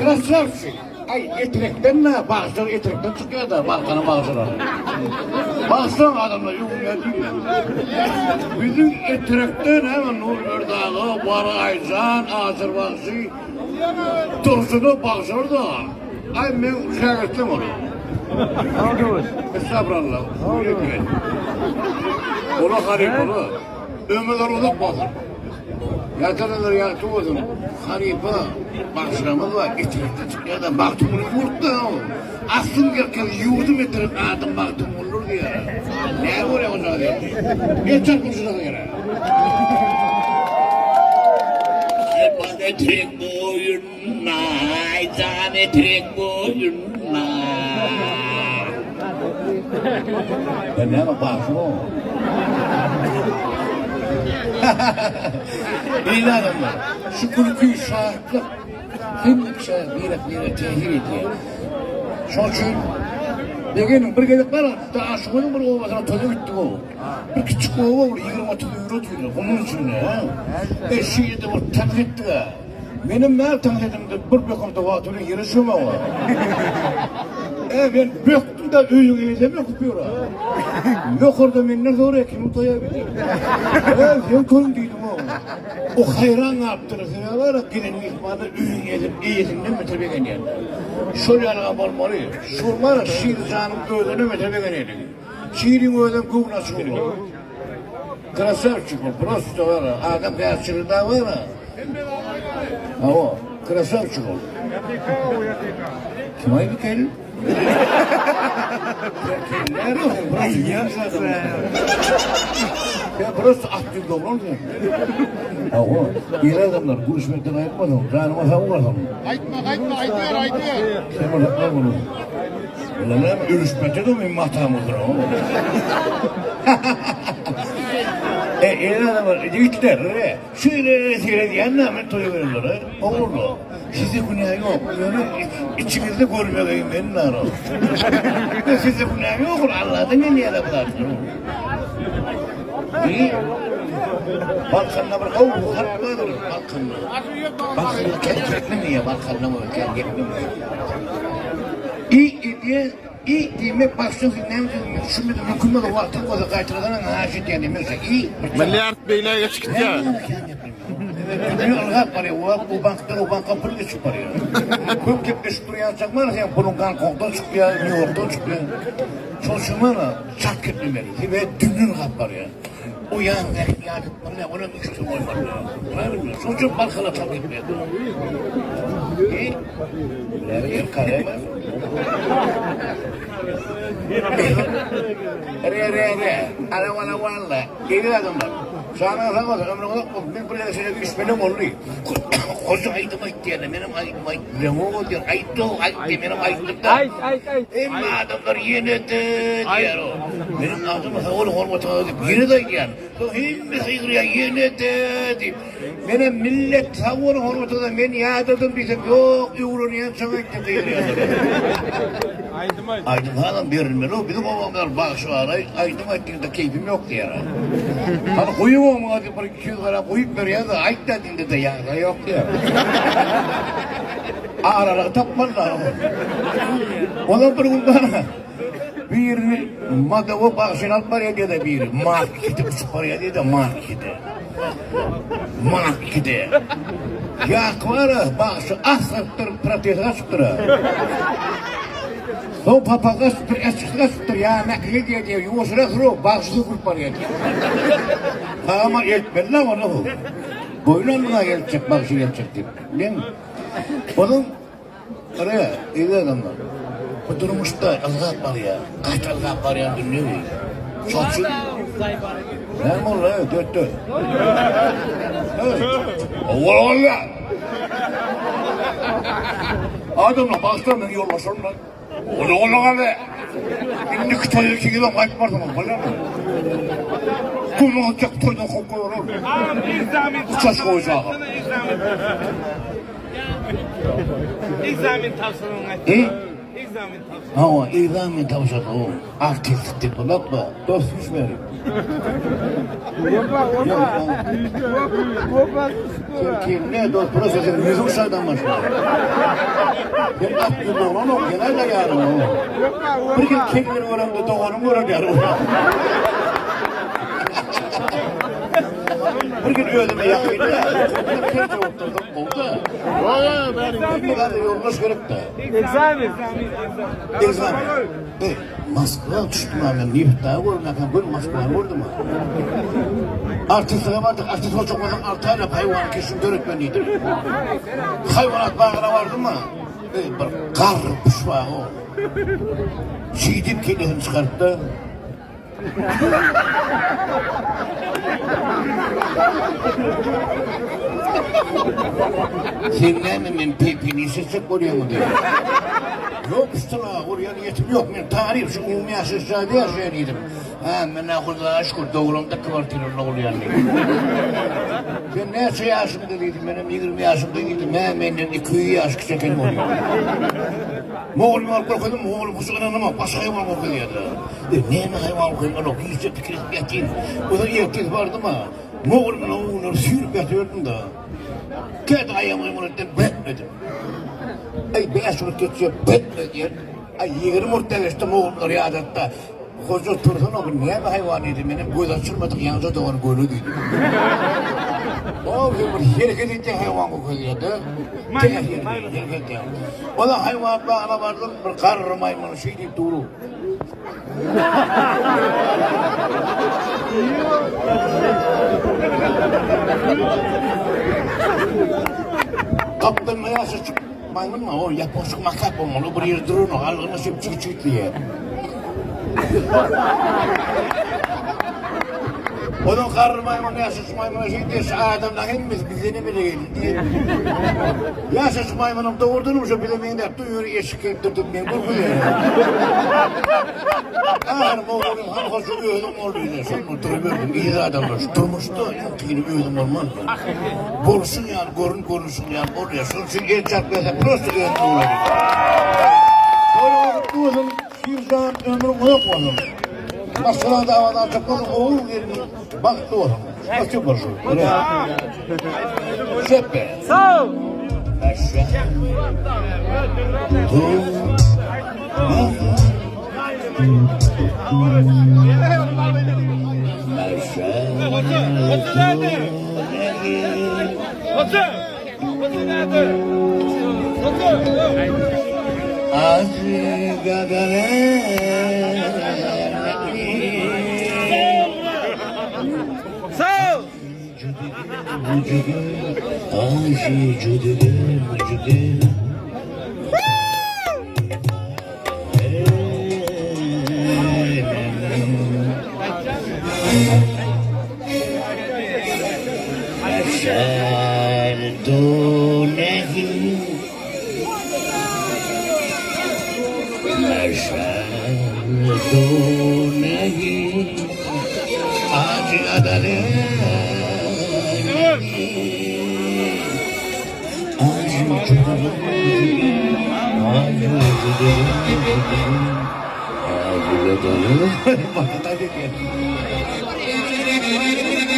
Krasawçik. Aý, Etrekden-dä, bagşylar Etrekden çykýar-da, Balkanyň bagşylary. Bagşylaryň adamlar öwünýär diýme. Biziň Etrekden hä, Nurberdi aga, Baraýjan, Aşyr bagşy, Dursuny bagşylar-da. Aý, meň şägirtlerim olar. Estagfurullah. Olar halypalar. Ömürleri uzak bolsun. Ýatanlar ýagty bolsun. Halypa bagşylarymyz bar. Etrekden çykýar-da, Magtymguly ýurtda o. Aslym gerkez ýurdum Etrek, adym Magtymgulydyr diýýär. Näme bolýar onda diýýär. Etrek gurşuna diýýär. Etrek boýuna, jan Etrek boýuna. Sen näme bagşy o? Beýle adamlar, şu gülki, şatlyk hemme kişä birek-birek täsir edýär. Şonuň üçin Begeniň bir gezek bar, Daşogzuň bir obasyna toýa gitdik o. Bir kiçjik oba bir 20-30 öýli otyrdy, gumuň içinde. E, şu ýerde bir tans etdik-ä. Menem näme tans edemde bir bökemde wagty bilen ýere çömem-ä. E, men bökdüm-de öýüň eýesem böküp ýör-ä. Ýokarda menden soraýar, kimiň toýa gidýär? E, seň toýuň diýdim-ow. O haýran galypdyr, sebäbi ara gelen myhmanlar öýüň eýesi, eýesinden beter begenýärler. Şol ýaly bolmaly. Şol bar, Şirjanyň özüne beter begeneli. Şiriň özem göwni açyk bolar. Krasawçik ol, prosto bar, adam bäsçiligi da bar. Hawa, krasawçik ol. Kim aýdy kel? Sen prosto at ýüzli oglan sen. Hawa, ýer adamlar gülüşmekden aýtmadyň, janyňa sag bolsun. Aýtma, aýtma, aýdýar, aýdýar. Sen bolsa bunu. Ulan näme ölüşmekde de men matamyzdyr. E, el adamlar, ýigitler, e, şu ýere seredýän näme toýa gelenlere, ogullar, sizde günä ýok, ýöne içiňizde görmegeý men naro. Sizde günä ýok, ol Allahdan gelýär bu zatlar. Bi Balkanda bir gowy halk bardyr, Balkanda. Balkanda kän geplemeýär, Balkanda kän geplemeýär. I edýär, I diýmek başda siz näme üçin düşünmedim, mümkin bolsa wagtyň bolsa gaýtalasana haýyş edýän diýmek I Milliard beýläk geçip gitýär. Dünýe ylgap barýar, o bankdan o banka pul geçip barýar. Köp gepleşip durýançaň bar sen puluň Gonkongdan çykýar, Nýu-Ýorkdan çykýar. Şonuň üçin bar çalt geplemeli. Sebäbi dünýe ylgap barýar. O ýanyndaky ýat etmeli, olam üstüne goýmaly. Правильно? Şonuň üçin balkana çalt gepleýär. Re re re. Ala wala wala. Eziz adamlar. Janyňyz sag bolsun, ömrüňiz uzak bolsun. Men bir gezek şeýle üýşmeleň boldy. Goja aýdym aýt diýende, menem aýdym aýt bilemok diýen. Aýt-ow, aýt diýen, menem aýtdym-da. Aýt, aýt, aýt. Hemme adamlar ýene-de diýýär o. Meniň adamlar sag boluň, hormatyňyza diýip, ýene-de aýdýan. Soň hemmesi gygyrýar, ýene-de diýip. Menem millet sag boluň hormatyňyza, men ýadadym diýsem, ýok, öwrenýänçäň aýt diýip gygyrýarlar. Aýdym aýt. Aýdym sazam berilmeli-ow, biziň obamyzda bagşy bar-aý, aýdym aýt diýende keýpim ýok diýýär. Hany guýuň muňa diýip bir 200 gram guýup berýär-de, aýt-da diýende-de ýagdaý ýok diýýär. Aralygy tapmalylar. Olam bir gün bar. Birini Madawa bagşyny alyp barýar diýýär-de biri. Mak ikide uçup barýar diýýär-de, mak ikide. Mak ikide. Ýaky bar-a, bagşy asgyrypdyr, protezi gaçypdyr-a. Soň papaz gaçypdyr, eşikli gaçypdyr, ýa näkile diýýär diýýär, ýuwaşrak sür, bagşy sökülip barýar diýýär. Sagama eltmeli-le ony. Boýun aldyň-a eltjek, bagşy eltjek diýip. Bileňmi? Onuň Ine, eziz adamlar, bu durmuşda ylgap barýar, gaty ylgap barýan dünýe bu. Şonuň üçin Näme boldy, eý, dötde? Owal bolýar. Adamlar, bagyşlaň meniň ýolbaşlarymdan. Ola ola galy. Indiki toýa ikiňizem gaýtmarsyňyz, bolýarmy? Gürrüň etjek toýdan kowup goýbererin. Uçaş goýjaga. Ekzamen tabşyryň. Hı? Hawa, ekzamen tabşyrdy o. Artistlik diplom ba, dost düşmedi. Sen kim ne dost prosta sen ýüzüň şaýdan başla. Sen at ýüz dogran ok, sen aýda ýaryň o. Bir gün kelleri görende doganyň görer ýaryň. Bir gün özüme ýakyn. Bir gün Oldu. Ýoldaş gerekdi. Ekzamen. Ekzamen. Ey, Moskwa düşdüm ben. Nifta görmekden gör Moskwa gördüm. Artistlige bardyk. Artist boljak bolsaň 6 aýlap haýwan keşbini döretmeli diýdi. Haýwanat bagyna bardym mı? Ey, bir garry puşbagy o. Şeýdip kellesini çykarypdy. Sen näme men pepini işletjek bolýaňmy diýýär. Ýok üstüne urýan niýetim ýok. Men taryp şu umumy ýaşaýyş jaýda ýaşaýan diýdim. Hä, men-ä Hudaýa şükür dogramda kwartirada bolýan diýdim. Sen näçe ýaşyňda diýdim, menem 20 ýaşymda diýdim. Hä, menden 200 ýaş kiçi eken bolýar. Mugallym alyp görkezdim, mugallym hiç ynanamok, başga haýwan görkezýärdi. E, näme haýwan goýup ol gije pikir edip ýatyn. Oza ertir bardym-a. Mogul bilen ogullary süýrüp ýatyrdım-da. Käte aýagymy muratdan betmedim. Aý, bäş minut geçse betme diýen. Aý, 20 minutdan geçdi mogullar ýadatda. Hoja tursana bu näme haýwan diýdi. Menem göz açylmadyk ýaňja dogan göle diýdi. O bir hereket edýän haýwan görkezýärdi. Hereket edýän. Ola haýwan bagyna bardym, bir garry maýmyn şeý diýip duru. Gapdalynda ýaşajyk maýmyn bar, o ýapyşyk makak bolmaly, bir ýerde duranok, algyna şeýdip çüýt-çüýt diýýär. Onuň garry maýmyn ýaşajyk maýmyna şeý diýýär, şu adamlaryň hemmesi bizden emele geldi diýýär. Ýaşajyk maýmynam dogrudanam şo bize meňzäp dur, ýöne eşik geýip dur diýip meni görkezýär. Ahyry mugallym han hoja özüň bol diýdi. Şonda duruberdim. Yzy adamlar şu durmuşda iň kyny özüň bolman. Bolşuň ýaly görün görnüşiň ýaly bolýar. Şonuň üçin el çarpýarsa prosta özüň bolmaly. Toýuňyz gutly bolsun. Şirjan ömrüň uzak bolsun. Maşgalaňda abadançylyk bolsun, ogul gelniň bagtly bolsun. Spasibo bolşoý. Şeppe. Sag.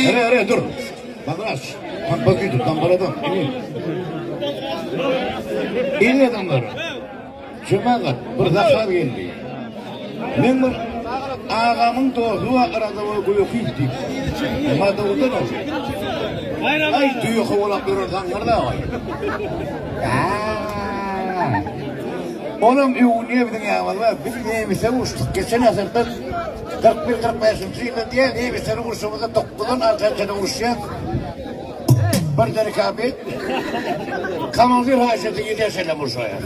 Here here dur. Baglaş. Tam bakıyordu, tam baradan. İyi adamlar. Cemaat bir zakar geldi. Men bir agamyň dosty bar arada göýüp diýip. Emma dogrudan ol. Ay düýe kowalap ýören zaňňar da ay. Onuň öwünýä biziň ýanymyzda biz nemise uruşdyk. Geçen asyrda 41-45-nji ýylda diýen nemisleri urşumyzda 9-dan arkançada uruşýan bir derkabet komandir haýşeti ýederşenem urşaýar.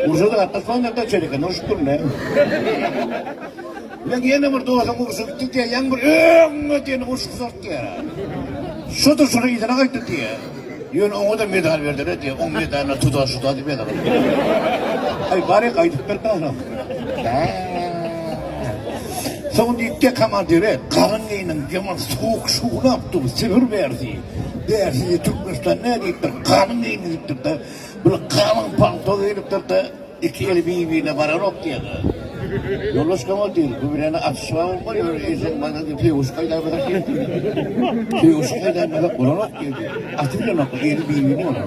Urşa da gatnaşman da çeliken urşup durun. Men ýene bir dostum urşa gitdi diýýär, ýaňy bir öňňe diýen uruş guzartdy diýýär. Şu da şuny yzyna gaýtdy diýýär. Ýöne oňa da medal berdiler diýýär. Oň medalyna tuda şuda diýip ýazylan. Aý bary gaýdyp berdi adam. Soň diýipdi komandire, galyň geýniň, ýaman sowuk şuwlap dur, Sibir bärsi. Bärsi Türkmenistan näme diýipdir, galyň geýniň diýipdir-de. Bir galyň palto geýnipdir-de. Iki eli bir-birine baranok diýýär. Ýoldaş komandir, bu bilen atyşma bolmar, ýöne ejeň maňa diýip, sögüşip gaýdaýmasak diýdi. Sögüşip gaýdaýmasak bolanok diýdi. Aty bilenok, eli bir-birine bolanok.